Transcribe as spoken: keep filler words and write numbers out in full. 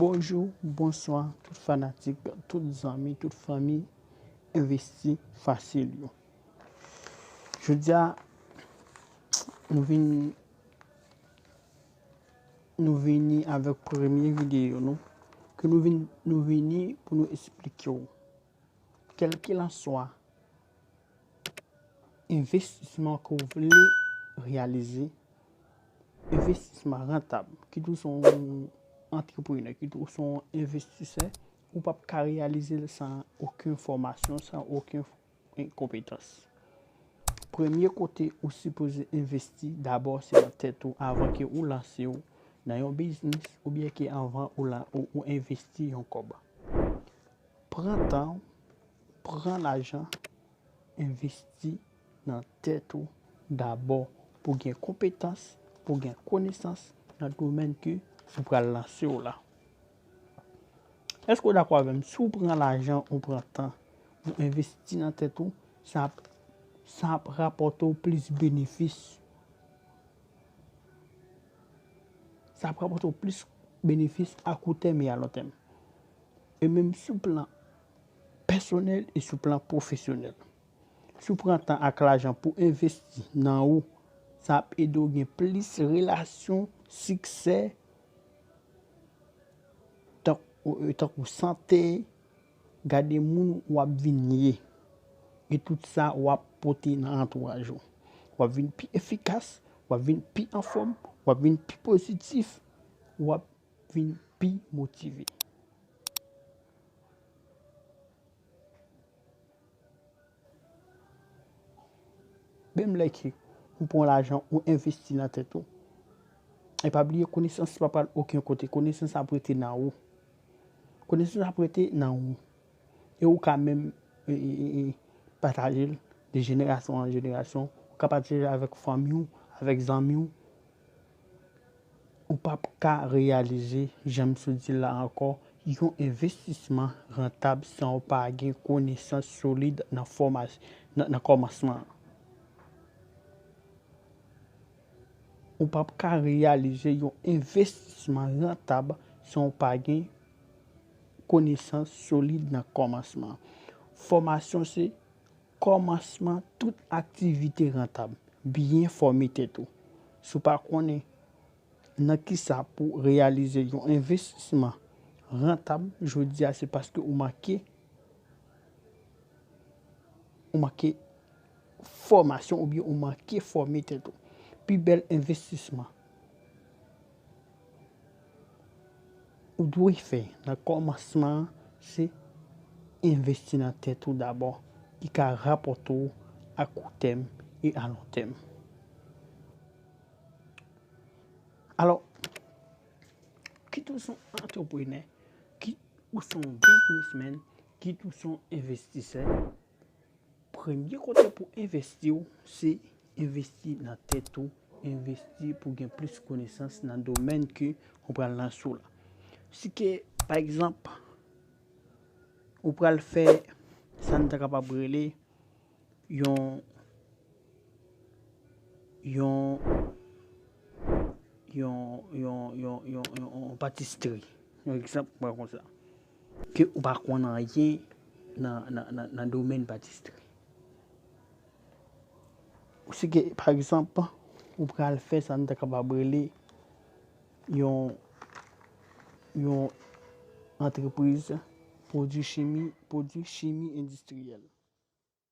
Bonjou, bonswa, tout fanatik, tout zanmi, tout fanmi Envesti Fasil yo. Jodi a, nou vin, nou vini avèk premye videyo nou, ke nou vin, nou vini pou nou esplike w. Kèlkelanswa envestisman ke w vle reyalize, envestisman rantab, kit ou se yon antreprenè, kit ou se yon envestisè, ou p ap ka reyalize l san okenn fòmasyon, san okenn konpetans. Premye kote ou sipoze envesti dabò se nan tèt ou avan ke ou lanse w nan yon biznis oubyen ke avan ou, la, ou, ou envesti yon kòb. Pran tan w, pran lajan, envesti nan tèt ou dabò pou gen konpetans, pou gen konesans nan domèn ke ou pral lanse w la. Èske w dakò avè m? Si w pran lajan, ou pran tan, ou envesti nan tèt ou, sa ap, sa ap rapòte w plis benefis. Sa ap rapòte w plis benefis a kou tèm e a lon tèm. E menm sou plan pèsonèl e sou plan pwofesyonèl. Si w pran tan ak lajan pou envesti nan ou, sa ap ede w gen plis relasyon siksè, tank-, tankou sante, gade moun w ap vin ye, e tout sa w ap pote nan antouraj ou. W ap vin pi efikas, w ap vin pi anfòm, w ap vin pi pozitif, w ap vin pi motive. Menm lè ke ou pran lajan, ou envesti nan tèt ou. E pa bliye, konesans pa pral okenn kote. Konesans ap rete nan ou. Konesans ap rete nan ou. E ou ka menm, e, e, e, e, pataje l de jenerasyon an jenerasyon. Ou ka pataje l avèk fanmi w, avèk zanmi w. Ou p ap ka reyalize, jan m sot di l la ankò, yon envestisman rantab san w pa gen konesans solid nan fòmas-, nan, nan kòmansman an. Ou p ap ka reyalize yon envestisman rantab san w pa gen konesans solid nan kòmansman an. Fòmasyon se kòmansman tout aktivite rantab. Byen fòme tèt ou. Si w pa konnen nan kisa pou reyalize yon envestisman rantab, jodi a se paske ou manke, ou manke fòmasyon oubyen ou manke fòme tèt ou. Pi bèl envestisman ou dwe fè nan kòmansman an, se envesti nan tèt ou dabò, ki ka rapòte w a kou tèm e a lon tèm. Alò, kit ou se yon antreprenè, kit ou se yon biznismenn, kit ou se yon envestisè, premye kote pou envesti w, se envesti nan tèt ou, envesti pou gen plis konesans nan domèn ke ou pral lanse w la. Si ke, pa egzanp, ou pral fè sa n ta kapab rele yon, yon, yon, yon, yon, yon, yon, yon patisri. Yon egzanp, mwen konsa. Ke ou pa konn anyen nan, nan, nan, nan domèn patisri. Si ke, pa egzanp, ou pral fè sa n ta kapab rele yon, yon antrepriz pwodui chimi, pwodui chimi endistriyèl.